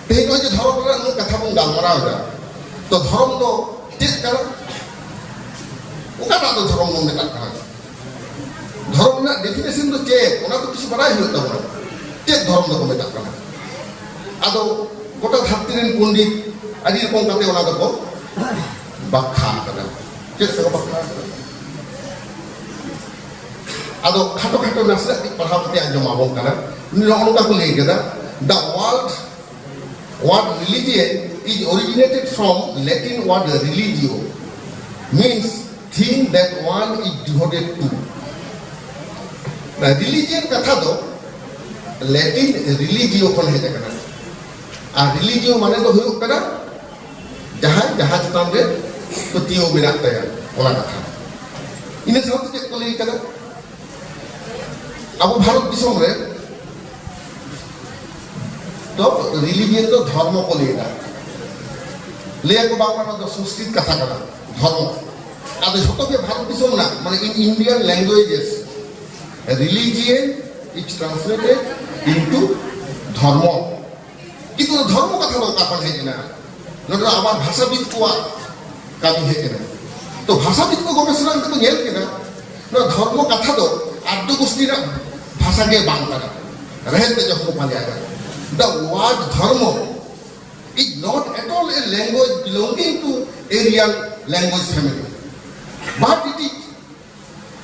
ᱛᱮᱦᱮᱧ ᱱᱚᱜᱼᱚᱭ ᱡᱮ ᱫᱷᱚᱨᱚᱢ ᱨᱮᱱᱟᱜ ᱱᱩᱱᱟᱹᱜ ᱠᱟᱛᱷᱟ ᱵᱚᱱ ᱜᱟᱞᱢᱟᱨᱟᱣ ᱮᱫᱟ, ᱛᱚ ᱫᱷᱚᱨᱚᱢ ᱫᱚ ᱪᱮᱫ ᱠᱟᱱᱟ? ᱚᱠᱟᱴᱟᱜ ᱫᱚ ᱫᱷᱚᱨᱚᱢ ᱵᱚᱱ ᱢᱮᱛᱟᱜ ᱠᱟᱱᱟ? ᱫᱷᱚᱨᱚᱢ ᱨᱮᱱᱟᱜ ᱰᱮᱯᱷᱤᱱᱮᱥᱚᱱ ᱫᱚ ᱪᱮᱫ? ᱚᱱᱟ ᱫᱚ ᱠᱤᱪᱷᱩ ᱵᱟᱲᱟᱭ ᱦᱩᱭᱩᱜ ᱛᱟᱵᱚᱱᱟ, ᱪᱮᱫ ᱫᱷᱚᱨᱚᱢ ᱫᱚᱠᱚ ᱢᱮᱛᱟᱜ ᱠᱟᱱᱟ᱾ ᱟᱫᱚ ᱜᱚᱴᱟ ᱫᱷᱟᱹᱨᱛᱤ ᱨᱮᱱ ᱯᱚᱱᱰᱤᱛ ᱟᱹᱰᱤ ᱨᱚᱠᱚᱢ ᱠᱟᱛᱮ ᱚᱱᱟ ᱫᱚᱠᱚ ᱵᱟᱠᱷᱟ ᱟᱠᱟᱫᱟ᱾ ᱪᱮᱫ ᱛᱮᱠᱚ ᱵᱟᱠᱷᱟ ᱟᱠᱟᱫᱟ? ᱟᱫᱚ ᱠᱷᱟᱴᱚ ᱠᱷᱟᱴᱚ ᱱᱟᱥᱮᱱᱟᱜ ᱠᱟᱹᱡ ᱯᱟᱲᱦᱟᱣ ᱠᱟᱛᱮ ᱟᱸᱡᱚᱢ ᱟᱵᱚᱱ ᱠᱟᱱᱟ᱾ ᱩᱱᱤ ᱱᱚᱜᱼᱚ ᱱᱚᱝᱠᱟ ᱠᱚ ᱞᱟᱹᱭ ᱠᱮᱫᱟ, "The word, word religion is originated from Latin word religio, means thing that one is devoted to." ᱨᱤᱞᱤᱡᱤᱭᱟᱱ ᱠᱟᱛᱷᱟ ᱫᱚ ᱞᱮᱴᱤᱱ ᱨᱤᱞᱤᱡᱤᱭᱳ ᱠᱷᱚᱱ ᱦᱮᱡ ᱟᱠᱟᱱᱟ᱾ ᱟᱨ ᱨᱤᱞᱤᱡᱤᱭᱳ ᱢᱟᱱᱮ ᱫᱚ ᱦᱩᱭᱩᱜ ᱠᱟᱱᱟ ᱡᱟᱦᱟᱸᱭ ᱡᱟᱦᱟᱸ ᱪᱮᱛᱟᱱ ᱨᱮ ᱯᱟᱹᱛᱭᱟᱹᱣ ᱢᱮᱱᱟᱜ ᱛᱟᱭᱟ, ᱚᱱᱟ ᱠᱟᱛᱷᱟ᱾ ᱤᱱᱟᱹ ᱥᱟᱶᱛᱮ ᱪᱮᱫ ᱠᱚ ᱞᱟᱹᱭ ᱠᱟᱫᱟ? ᱟᱵᱚ ᱵᱷᱟᱨᱚᱛ ᱫᱤᱥᱚᱢ ᱨᱮ ᱫᱚ ᱨᱤᱞᱤᱡᱤᱭᱟᱱ ᱫᱚ ᱫᱷᱚᱨᱢᱚ ᱠᱚ ᱞᱟᱹᱭ ᱮᱫᱟ᱾ ᱞᱟᱹᱭ ᱟᱠᱚ ᱵᱟᱝᱢᱟ ᱱᱚᱣᱟ ᱫᱚ ᱥᱚᱝᱥᱠᱨᱤᱛ ᱠᱟᱛᱷᱟ ᱠᱟᱱᱟ, ᱫᱷᱚᱨᱢᱚ᱾ ᱟᱫᱚ ᱡᱷᱚᱛᱚ ᱜᱮ ᱵᱷᱟᱨᱚᱛ ᱫᱤᱥᱚᱢ ᱨᱮᱱᱟᱜ, ᱢᱟᱱᱮ, in Indian languages, religion is translated into ᱫᱷᱚᱨᱢᱚ᱾ ᱠᱤᱱᱛᱩ ᱫᱷᱚᱨᱢᱚ ᱠᱟᱛᱷᱟ ᱫᱚ ᱚᱠᱟ ᱠᱷᱚᱱ ᱦᱮᱡ ᱮᱱᱟ? ᱱᱚᱰᱮ ᱫᱚ ᱟᱵᱟᱨ ᱵᱷᱟᱥᱟᱵᱤᱫ ᱠᱚᱣᱟᱜ ᱠᱟᱹᱢᱤ ᱦᱮᱡ ᱮᱱᱟ᱾ ᱛᱚ, ᱵᱷᱟᱥᱟᱵᱤᱫ ᱠᱚ ᱜᱚᱵᱮᱥᱚᱱᱟ ᱠᱟᱛᱮ ᱠᱚ ᱧᱮᱞ ᱠᱮᱫᱟ, ᱱᱚᱣᱟ ᱫᱷᱚᱨᱢᱚ ᱠᱟᱛᱷᱟ ᱫᱚ ᱟᱨᱡᱚ ᱜᱳᱥᱴᱤ ᱨᱮᱱᱟᱜ ᱵᱷᱟᱥᱟ ᱜᱮ ᱵᱟᱝ ᱠᱟᱱᱟ, ᱨᱮᱦᱮᱫ ᱛᱮ ᱡᱚᱠᱷᱚᱱ ᱠᱚ ᱯᱟᱸᱡᱟᱭᱮᱫᱟ᱾ The word ᱫᱷᱚᱨᱢᱚ is not at all a language belonging to Aryan language family, but it is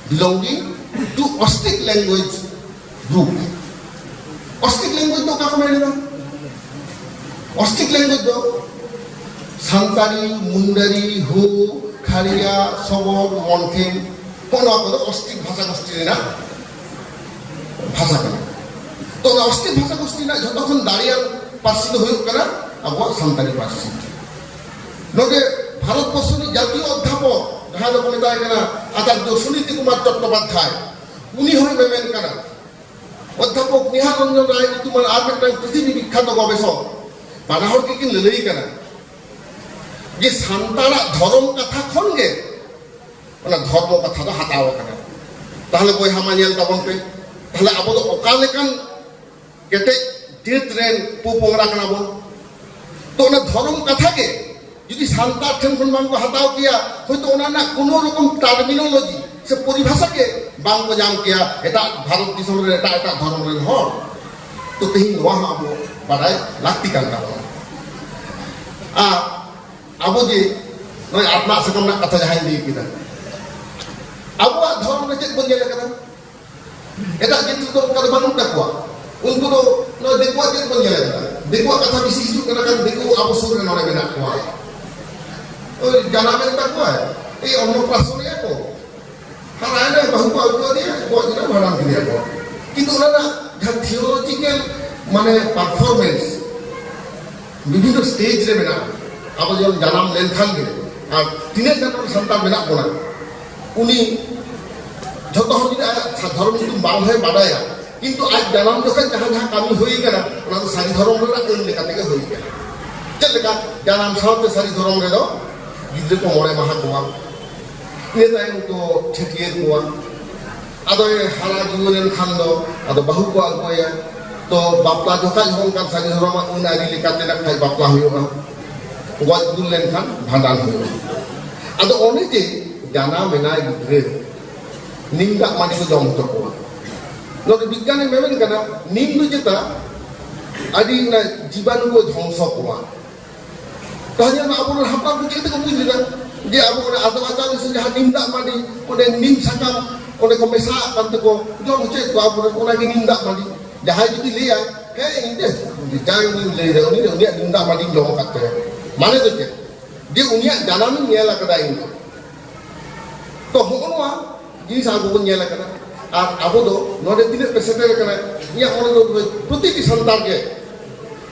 belonging to Ostic language group. Ostic language ᱫᱚ ᱚᱠᱟ ᱠᱚ ᱢᱮᱱ ᱮᱫᱟ? Ostic language ᱫᱚ ᱥᱟᱱᱛᱟᱲᱤ, ᱢᱩᱱᱰᱟᱨᱤ, ᱦᱳ, ᱠᱷᱟᱲᱤᱭᱟ, ᱥᱚᱵᱚᱨ, ᱢᱚᱱᱠᱷᱮᱢ, ᱦᱚᱸᱜᱼᱚ ᱱᱚᱣᱟ ᱠᱚᱫᱚ ᱚᱥᱴᱤᱠ ᱵᱷᱟᱥᱟ ᱜᱳᱥᱴᱤ ᱨᱮᱱᱟᱜ ᱵᱷᱟᱥᱟ ᱠᱟᱱᱟ᱾ ᱛᱚ, ᱚᱱᱟ ᱚᱥᱴᱤᱠ ᱵᱷᱟᱥᱟ ᱜᱳᱥᱴᱤ ᱨᱮᱱᱟᱜ ᱡᱷᱚᱛᱚ ᱠᱷᱚᱱ ᱫᱟᱲᱮᱭᱟᱱ ᱯᱟᱹᱨᱥᱤ ᱫᱚ ᱦᱩᱭᱩᱜ ᱠᱟᱱᱟ ᱟᱵᱚᱣᱟᱜ ᱥᱟᱱᱛᱟᱲᱤ ᱯᱟᱹᱨᱥᱤ᱾ ᱱᱚᱰᱮ ᱵᱷᱟᱨᱚᱛ ᱵᱚᱨᱥᱚ ᱨᱤᱱᱤᱡ ᱡᱟᱛᱤᱭᱚ ᱚᱫᱽᱫᱷᱟᱯᱚᱠ, ᱡᱟᱦᱟᱸᱭ ᱫᱚᱠᱚ ᱢᱮᱛᱟᱭ ᱠᱟᱱᱟ ᱟᱪᱟᱨᱡᱚ ᱥᱩᱱᱤᱛᱤ ᱠᱩᱢᱟᱨ ᱪᱚᱴᱴᱳᱯᱟᱫᱽᱫᱷᱟᱭ, ᱩᱱᱤ ᱦᱚᱸᱭ ᱢᱮᱢᱮᱱ ᱠᱟᱱᱟ, ᱚᱫᱽᱫᱷᱟᱯᱚᱠ ᱱᱤᱦᱟᱨ ᱨᱚᱧᱡᱚᱱ ᱨᱟᱭ ᱧᱩᱛᱩᱢᱟᱱ ᱟᱨ ᱢᱤᱫᱴᱟᱝ ᱯᱨᱤᱛᱷᱤᱵᱤ ᱵᱤᱠᱠᱷᱟᱛᱚ ᱜᱚᱵᱮᱥᱚᱠ, ᱵᱟᱱᱟ ᱦᱚᱲ ᱜᱮᱠᱤᱱ ᱞᱟᱹᱞᱟᱹᱭ ᱠᱟᱱᱟ ᱡᱮ ᱥᱟᱱᱛᱟᱲᱟᱜ ᱫᱷᱚᱨᱚᱢ ᱠᱟᱛᱷᱟ ᱠᱷᱚᱱ ᱜᱮ ᱚᱱᱟ ᱫᱷᱚᱨᱢᱚ ᱠᱟᱛᱷᱟ ᱫᱚ ᱦᱟᱛᱟᱣ ᱟᱠᱟᱱᱟ᱾ ᱛᱟᱦᱞᱮ ᱵᱚᱭᱦᱟ, ᱢᱟ ᱧᱮᱞ ᱛᱟᱵᱚᱱ ᱯᱮ, ᱛᱟᱦᱞᱮ ᱟᱵᱚ ᱫᱚ ᱚᱠᱟ ᱞᱮᱠᱟᱱ ᱠᱮᱴᱮᱡ ᱡᱟᱹᱛ ᱨᱮᱱ ᱯᱚᱯᱚᱝᱲᱟ ᱠᱟᱱᱟ ᱵᱚᱱ? ᱛᱚ, ᱚᱱᱟ ᱫᱷᱚᱨᱚᱢ ᱠᱟᱛᱷᱟ ᱜᱮ ᱡᱩᱫᱤ ᱥᱟᱱᱛᱟᱲ ᱴᱷᱮᱱ ᱠᱷᱚᱱ ᱵᱟᱝ ᱠᱚ ᱦᱟᱛᱟᱣ ᱠᱮᱭᱟ, ᱦᱚᱭᱛᱳ ᱚᱱᱟ ᱨᱮᱱᱟᱜ ᱠᱳᱱᱳ ᱨᱚᱠᱚᱢ ᱴᱟᱨᱢᱤᱱᱳᱞᱚᱡᱤ ᱥᱮ ᱯᱚᱨᱤᱵᱷᱟᱥᱟ ᱜᱮ ᱵᱟᱝ ᱠᱚ ᱧᱟᱢ ᱠᱮᱭᱟ ᱮᱴᱟᱜ ᱵᱷᱟᱨᱚᱛ ᱫᱤᱥᱚᱢ ᱨᱮ ᱮᱴᱟᱜ ᱮᱴᱟᱜ ᱫᱷᱚᱨᱚᱢ ᱨᱮᱱ ᱦᱚᱲ᱾ ᱛᱚ, ᱛᱮᱦᱮᱧ ᱱᱚᱣᱟ ᱦᱚᱸ ᱟᱵᱚ ᱵᱟᱰᱟᱭ ᱞᱟᱹᱠᱛᱤ ᱠᱟᱱ ᱛᱟᱵᱚᱱᱟ᱾ ᱟᱨ ᱟᱵᱚ ᱡᱮ ᱱᱚᱜᱼᱚᱭ ᱟᱛᱱᱟᱜ ᱥᱟᱠᱟᱢ ᱨᱮᱱᱟᱜ ᱠᱟᱛᱷᱟ ᱡᱟᱦᱟᱸᱧ ᱞᱟᱹᱭ ᱠᱮᱫᱟ, ᱟᱵᱚᱣᱟᱜ ᱫᱷᱚᱨᱚᱢ ᱨᱮ ᱪᱮᱫ ᱵᱚᱱ ᱧᱮᱞ ᱟᱠᱟᱫᱟ? ᱮᱴᱟᱜ ᱡᱟᱹᱛ ᱨᱮᱫᱚ ᱚᱱᱠᱟ ᱫᱚ ᱵᱟᱹᱱᱩᱜ ᱛᱟᱠᱚᱣᱟ᱾ ᱩᱱᱠᱩ ᱫᱚ ᱱᱚᱣᱟ ᱫᱤᱠᱩᱣᱟᱜ ᱪᱮᱫ ᱵᱚᱱ ᱧᱮᱞ ᱟᱠᱟᱫᱟ? ᱫᱤᱠᱩᱣᱟᱜ ᱠᱟᱛᱷᱟ ᱵᱮᱥᱤ ᱦᱤᱡᱩᱜ ᱠᱟᱱᱟ, ᱠᱷᱟᱱ ᱫᱤᱠᱩ ᱟᱵᱚ ᱥᱩᱨ ᱨᱮ ᱱᱚᱰᱮ ᱢᱮᱱᱟᱜ ᱠᱚᱣᱟ᱾ ᱳᱭ ᱡᱟᱱᱟᱢᱮᱱ ᱛᱟᱠᱚᱣᱟᱭ, ᱮᱭ ᱚᱱᱱᱚᱯᱨᱟᱥᱚᱱᱮᱜᱼᱟ ᱠᱚ, ᱦᱟᱨᱟᱭᱮᱱᱟᱭ, ᱵᱟᱹᱦᱩ ᱠᱚ ᱟᱹᱜᱩ ᱟᱫᱮᱭᱟ, ᱜᱚᱡ ᱮᱱᱟ, ᱵᱷᱟᱸᱰᱟᱱ ᱠᱮᱫᱮᱭᱟ ᱠᱚ᱾ ᱠᱤᱱᱛᱩ ᱚᱱᱟ ᱨᱮᱱᱟᱜ ᱡᱟᱦᱟᱸ ᱛᱷᱤᱭᱳᱞᱚᱡᱤᱠᱮᱞ ᱢᱟᱱᱮ ᱯᱟᱨᱯᱷᱚᱨᱢᱮᱱᱥ ᱵᱤᱵᱷᱤᱱᱱᱚ ᱥᱴᱮᱡᱽ ᱨᱮ ᱢᱮᱱᱟᱜᱼᱟ᱾ ᱟᱵᱚ ᱡᱮᱢᱚᱱ ᱡᱟᱱᱟᱢ ᱞᱮᱱᱠᱷᱟᱱ ᱜᱮ, ᱟᱨ ᱛᱤᱱᱟᱹᱜ ᱜᱟᱱ ᱟᱵᱚ ᱥᱟᱱᱛᱟᱲ ᱢᱮᱱᱟᱜ ᱵᱚᱱᱟ, ᱩᱱᱤ ᱡᱷᱚᱛᱚ ᱦᱚᱲ ᱡᱩᱫᱤ ᱟᱭᱟᱜ ᱫᱷᱚᱨᱚᱢ ᱧᱩᱛᱩᱢ ᱵᱟᱝ ᱦᱚᱸᱭ ᱵᱟᱰᱟᱭᱟ, ᱠᱤᱱᱛᱩ ᱟᱡ ᱡᱟᱱᱟᱢ ᱡᱚᱠᱷᱚᱱ ᱡᱟᱦᱟᱸ ᱡᱟᱦᱟᱸ ᱠᱟᱹᱢᱤ ᱦᱩᱭ ᱠᱟᱱᱟ, ᱚᱱᱟ ᱫᱚ ᱥᱟᱹᱨᱤ ᱫᱷᱚᱨᱚᱢ ᱨᱮᱱᱟᱜ ᱟᱹᱱ ᱞᱮᱠᱟ ᱛᱮᱜᱮ ᱦᱩᱭ ᱠᱟᱱᱟ᱾ ᱪᱮᱫ ᱞᱮᱠᱟ? ᱡᱟᱱᱟᱢ ᱥᱟᱶᱛᱮ ᱥᱟᱹᱨᱤ ᱫᱷᱚᱨᱚᱢ ᱨᱮᱫᱚ ᱜᱤᱫᱽᱨᱟᱹ ᱠᱚ ᱢᱚᱬᱮ ᱢᱟᱦᱟ ᱠᱚᱣᱟ, ᱤᱱᱟᱹ ᱛᱟᱭᱚᱢ ᱠᱚ ᱪᱷᱟᱹᱴᱭᱟᱹᱨ ᱠᱚᱣᱟ᱾ ᱟᱫᱚᱭ ᱦᱟᱨᱟ ᱡᱩᱣᱟᱹᱱ ᱮᱱ ᱠᱷᱟᱱ ᱫᱚ ᱟᱫᱚ ᱵᱟᱹᱦᱩ ᱠᱚ ᱟᱹᱜᱩᱣᱟᱭᱟ᱾ ᱛᱚ ᱵᱟᱯᱞᱟ ᱡᱚᱠᱷᱟᱡ ᱦᱚᱸ ᱚᱱᱠᱟᱱ ᱥᱟᱹᱨᱤ ᱫᱷᱚᱨᱚᱢᱟᱜ ᱟᱹᱱ ᱟᱹᱨᱤ ᱞᱮᱠᱟᱛᱮ ᱱᱟᱜ ᱠᱷᱟᱡ ᱵᱟᱯᱞᱟ ᱦᱩᱭᱩᱜᱼᱟ᱾ ᱜᱚᱡ ᱜᱩᱨ ᱞᱮᱱᱠᱷᱟᱱ ᱵᱷᱟᱸᱰᱟᱱ ᱦᱩᱭᱩᱜᱼᱟ᱾ ᱟᱫᱚ ᱚᱱᱮ ᱡᱮ ᱡᱟᱱᱟᱢ ᱮᱱᱟᱭ ᱜᱤᱫᱽᱨᱟᱹ, ᱱᱤᱢ ᱫᱟᱜ ᱢᱟᱹᱰᱤ ᱠᱚ ᱡᱚᱢ ᱦᱚᱪᱚ ᱠᱚᱣᱟ᱾ ᱱᱚᱰᱮ ᱵᱤᱜᱽᱜᱟᱱᱮ ᱢᱮᱢᱮᱱ ᱠᱟᱱᱟ, ᱱᱤᱢ ᱫᱚ ᱪᱮᱛᱟ ᱟᱹᱰᱤ ᱚᱱᱟ ᱡᱤᱵᱟᱱᱩ ᱠᱚ ᱫᱷᱚᱝᱥᱚ ᱠᱚᱣᱟ᱾ ᱛᱟᱦᱞᱮ ᱚᱱᱟ ᱟᱵᱚᱨᱮᱱ ᱦᱟᱯᱲᱟᱢ ᱠᱚ ᱪᱤᱠᱟᱹ ᱛᱮᱠᱚ ᱵᱩᱡᱽ ᱞᱮᱫᱟ ᱡᱮ ᱟᱵᱚ ᱚᱱᱟ ᱟᱫᱣᱟ ᱪᱟᱣᱞᱮ ᱥᱮ ᱡᱟᱦᱟᱸ ᱱᱤᱢ ᱫᱟᱜ ᱢᱟᱹᱰᱤ, ᱚᱸᱰᱮ ᱱᱤᱢ ᱥᱟᱠᱟᱢ ᱚᱸᱰᱮ ᱠᱚ ᱢᱮᱥᱟᱣᱟᱜ ᱠᱟᱱ ᱛᱮᱠᱚ ᱡᱚᱢ ᱦᱚᱪᱚᱭᱮᱫ ᱠᱚᱣᱟ ᱟᱵᱚᱨᱮᱱ, ᱚᱱᱟᱜᱮ ᱱᱤᱢ ᱫᱟᱜ ᱢᱟᱹᱰᱤ? ᱡᱟᱦᱟᱸᱭ ᱡᱩᱫᱤ ᱞᱟᱹᱭᱟᱭ, "ᱦᱮᱸ, ᱤᱧ ᱫᱚ ᱡᱟᱦᱟᱸᱭ ᱩᱱᱤ ᱞᱟᱹᱭ ᱫᱟ, ᱩᱱᱤ ᱫᱚ ᱩᱱᱤᱭᱟᱜ ᱱᱤᱢ ᱫᱟᱜ ᱢᱟᱹᱰᱤᱧ ᱡᱚᱢ ᱟᱠᱟᱫ ᱛᱟᱭᱟ", ᱢᱟᱱᱮ ᱫᱚ ᱪᱮᱫ? ᱡᱮ ᱩᱱᱤᱭᱟᱜ ᱡᱟᱱᱟᱢᱤᱧ ᱧᱮᱞ ᱟᱠᱟᱫᱟ ᱤᱧ ᱫᱚ᱾ ᱛᱚ ᱦᱚᱸᱜᱼᱚ ᱱᱚᱣᱟ ᱡᱤᱱᱤᱥ ᱟᱵᱚ ᱵᱚᱱ ᱧᱮᱞ ᱟᱠᱟᱫᱟ᱾ ᱟᱨ ᱟᱵᱚ ᱫᱚ ᱱᱚᱰᱮ ᱛᱤᱱᱟᱹᱜ ᱯᱮ ᱥᱮᱴᱮᱨ ᱟᱠᱟᱱᱟ, ᱤᱧᱟᱹᱜ ᱢᱚᱱᱮ ᱫᱚ ᱯᱨᱚᱛᱤᱴᱤ ᱥᱟᱱᱛᱟᱲ ᱜᱮ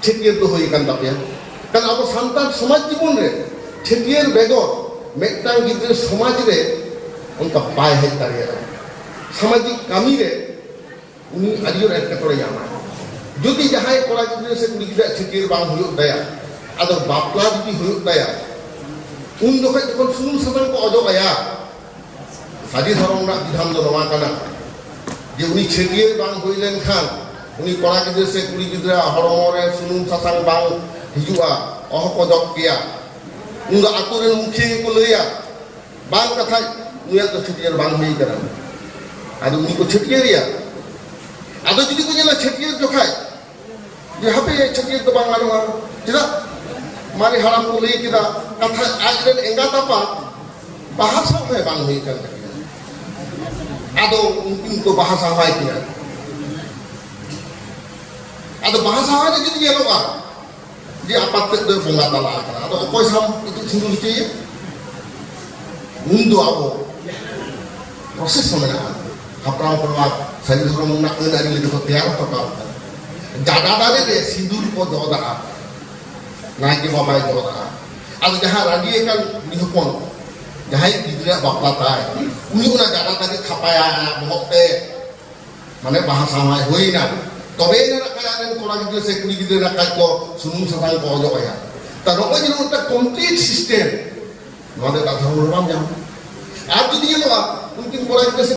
ᱪᱷᱟᱹᱴᱭᱟᱹᱨ ᱫᱚ ᱦᱩᱭ ᱟᱠᱟᱱ ᱛᱟᱯᱮᱭᱟ᱾ ᱠᱟᱨᱚᱱ ᱟᱵᱚ ᱥᱟᱱᱛᱟᱲ ᱥᱚᱢᱟᱡᱽ ᱡᱤᱵᱚᱱ ᱨᱮ ᱪᱷᱟᱹᱴᱭᱟᱹᱨ ᱵᱮᱜᱚᱨ ᱢᱤᱫᱴᱟᱝ ᱜᱤᱫᱽᱨᱟᱹ ᱥᱚᱢᱟᱡᱽ ᱨᱮ ᱚᱱᱠᱟ ᱵᱟᱭ ᱦᱮᱡ ᱫᱟᱲᱮᱭᱟᱜᱼᱟ᱾ ᱥᱟᱢᱟᱡᱤᱠ ᱠᱟᱹᱢᱤ ᱨᱮ ᱩᱱᱤ ᱟᱹᱰᱤ ᱡᱳᱨ ᱮᱴᱠᱮᱴᱚᱬᱮ ᱧᱟᱢᱟᱭ᱾ ᱡᱩᱫᱤ ᱡᱟᱦᱟᱸᱭ ᱠᱚᱲᱟ ᱜᱤᱫᱽᱨᱟᱹ ᱥᱮ ᱠᱩᱲᱤ ᱜᱤᱫᱽᱨᱟᱹ ᱪᱷᱟᱹᱴᱭᱟᱹᱨ ᱵᱟᱝ ᱦᱩᱭᱩᱜ ᱛᱟᱭᱟ, ᱟᱫᱚ ᱵᱟᱯᱞᱟ ᱡᱩᱫᱤ ᱦᱩᱭᱩᱜ ᱛᱟᱭᱟ, ᱩᱱ ᱡᱚᱠᱷᱚᱡ ᱡᱚᱠᱷᱚᱱ ᱥᱩᱱᱩᱢ ᱥᱟᱥᱟᱝ ᱠᱚ ᱚᱡᱚᱜ ᱟᱭᱟ, ᱥᱟᱹᱨᱤ ᱫᱷᱚᱨᱚᱢ ᱨᱮᱱᱟᱜ ᱵᱤᱫᱷᱟᱱ ᱫᱚ ᱱᱚᱣᱟ ᱠᱟᱱᱟ ᱡᱮ ᱩᱱᱤ ᱪᱷᱟᱹᱴᱭᱟᱹᱨ ᱵᱟᱝ ᱦᱩᱭ ᱞᱮᱱᱠᱷᱟᱱ ᱩᱱᱤ ᱠᱚᱲᱟ ᱜᱤᱫᱽᱨᱟᱹ ᱥᱮ ᱠᱩᱲᱤ ᱜᱤᱫᱽᱨᱟᱹ ᱦᱚᱲᱢᱚ ᱨᱮ ᱥᱩᱱᱩᱢ ᱥᱟᱥᱟᱝ ᱵᱟᱝ ᱦᱤᱡᱩᱜᱼᱟ, ᱚᱦᱚ ᱠᱚ ᱡᱚᱜ ᱠᱮᱭᱟ᱾ ᱩᱱ ᱫᱚ ᱟᱛᱳ ᱨᱮᱱ ᱢᱩᱠᱷᱤᱭᱟᱹ ᱜᱮᱠᱚ ᱞᱟᱹᱭᱟ, ᱵᱟᱝ ᱠᱟᱛᱷᱟᱡ ᱱᱩᱭᱟᱜ ᱫᱚ ᱪᱷᱟᱹᱴᱭᱟᱹᱨ ᱵᱟᱝ ᱦᱩᱭ ᱠᱟᱱᱟ᱾ ᱟᱫᱚ ᱩᱱᱤ ᱠᱚ ᱪᱷᱟᱹᱴᱭᱟᱹᱨᱮᱭᱟ᱾ ᱟᱫᱚ ᱡᱩᱫᱤ ᱠᱚ ᱧᱮᱞᱟ ᱪᱷᱟᱹᱴᱭᱟᱹᱨ ᱡᱚᱠᱷᱟᱡ ᱡᱮ ᱦᱟᱯᱮ ᱪᱷᱟᱹᱴᱭᱟᱹᱨ ᱫᱚ ᱵᱟᱝ ᱜᱟᱱᱚᱜᱼᱟ, ᱪᱮᱫᱟᱜ? ᱢᱟᱨᱮ ᱦᱟᱲᱟᱢ ᱠᱚ ᱞᱟᱹᱭ ᱠᱮᱫᱟ, ᱠᱟᱛᱷᱟ ᱟᱡ ᱨᱮᱱ ᱮᱸᱜᱟᱛ ᱟᱯᱟᱛ ᱵᱟᱦᱟ ᱥᱟᱶᱦᱟᱭ ᱵᱟᱝ ᱦᱩᱭ ᱠᱟᱱ ᱛᱟᱹᱠᱤᱱᱟ᱾ ᱟᱫᱚ ᱩᱱᱠᱤᱱ ᱠᱚ ᱵᱟᱦᱟ ᱥᱟᱶᱦᱟᱭ ᱠᱤᱱᱟ᱾ ᱟᱫᱚ ᱵᱟᱦᱟ ᱥᱟᱶᱦᱟᱭ ᱨᱮ ᱡᱩᱫᱤ ᱧᱮᱞᱚᱜᱼᱟ ᱡᱮ ᱟᱯᱟᱛ ᱛᱮᱫ ᱫᱚᱭ ᱵᱚᱸᱜᱟ ᱛᱟᱞᱟ ᱟᱠᱟᱱᱟ, ᱟᱫᱚ ᱚᱠᱚᱭ ᱥᱟᱶ ᱤᱛᱩᱫ ᱥᱤᱸᱫᱩᱨ ᱦᱚᱪᱚᱭᱮᱭᱟ? ᱩᱱ ᱫᱚ ᱟᱵᱚ ᱯᱨᱚᱥᱮᱥ ᱦᱚᱸ ᱢᱮᱱᱟᱜᱼᱟ᱾ ᱦᱟᱯᱲᱟᱢ ᱠᱚ ᱱᱚᱣᱟ ᱥᱟᱹᱨᱤ ᱫᱷᱚᱨᱚᱢ ᱨᱮᱱᱟᱜ ᱟᱹᱱ ᱟᱹᱨᱤ ᱞᱮᱠᱟ ᱠᱚ ᱛᱮᱭᱟᱨ ᱦᱚᱴᱚ ᱠᱟᱜᱼᱟ᱾ ᱡᱟᱰᱟ ᱫᱟᱨᱮ ᱨᱮ ᱥᱤᱸᱫᱩᱨ ᱠᱚ ᱡᱚᱫᱟᱜᱼᱟ, ᱱᱟᱭᱠᱮ ᱵᱟᱵᱟᱭ ᱡᱚᱫᱟᱜᱼᱟ᱾ ᱟᱫᱚ ᱡᱟᱦᱟᱸ ᱨᱟᱺᱰᱤ ᱟᱠᱟᱱ ᱠᱩᱲᱤ ᱦᱚᱯᱚᱱ, ᱡᱟᱦᱟᱸᱭ ᱜᱤᱫᱽᱨᱟᱹ ᱵᱟᱯᱞᱟ ᱛᱟᱭ, ᱩᱱᱤ ᱚᱱᱟ ᱡᱟᱰᱟ ᱫᱟᱨᱮ ᱛᱷᱟᱯᱟᱭᱟ ᱟᱭᱟᱜ ᱵᱚᱦᱚᱜ ᱛᱮ, ᱢᱟᱱᱮ ᱵᱟᱦᱟ ᱥᱟᱶᱟᱭ ᱦᱩᱭᱱᱟ, ᱛᱚᱵᱮ ᱮᱱᱟ ᱱᱟᱜ ᱠᱷᱟᱡ ᱟᱡ ᱨᱮᱱ ᱠᱚᱲᱟ ᱜᱤᱫᱽᱨᱟᱹ ᱥᱮ ᱠᱩᱲᱤ ᱜᱤᱫᱽᱨᱟᱹ ᱱᱟᱜ ᱠᱷᱟᱡ ᱠᱚ ᱥᱩᱱᱩᱢ ᱥᱟᱥᱟᱝ ᱠᱚ ᱚᱡᱚᱜ ᱟᱭᱟ᱾ ᱛᱟ ᱱᱚᱜᱼᱚᱭ ᱡᱮ ᱢᱤᱫᱴᱟᱝ ᱠᱚᱢᱯᱞᱤᱴ ᱥᱤᱥᱴᱮᱢ, ᱱᱚᱣᱟ ᱫᱚ ᱮᱴᱟᱜ ᱫᱷᱚᱨᱚᱢ ᱨᱮ ᱵᱟᱢ ᱧᱟᱢᱟ᱾ ᱟᱨ ᱡᱩᱫᱤ ᱧᱮᱞᱚᱜᱼᱟ, ᱩᱱᱠᱤᱱ ᱠᱚᱲᱟ ᱜᱤᱫᱽᱨᱟᱹ ᱥᱮ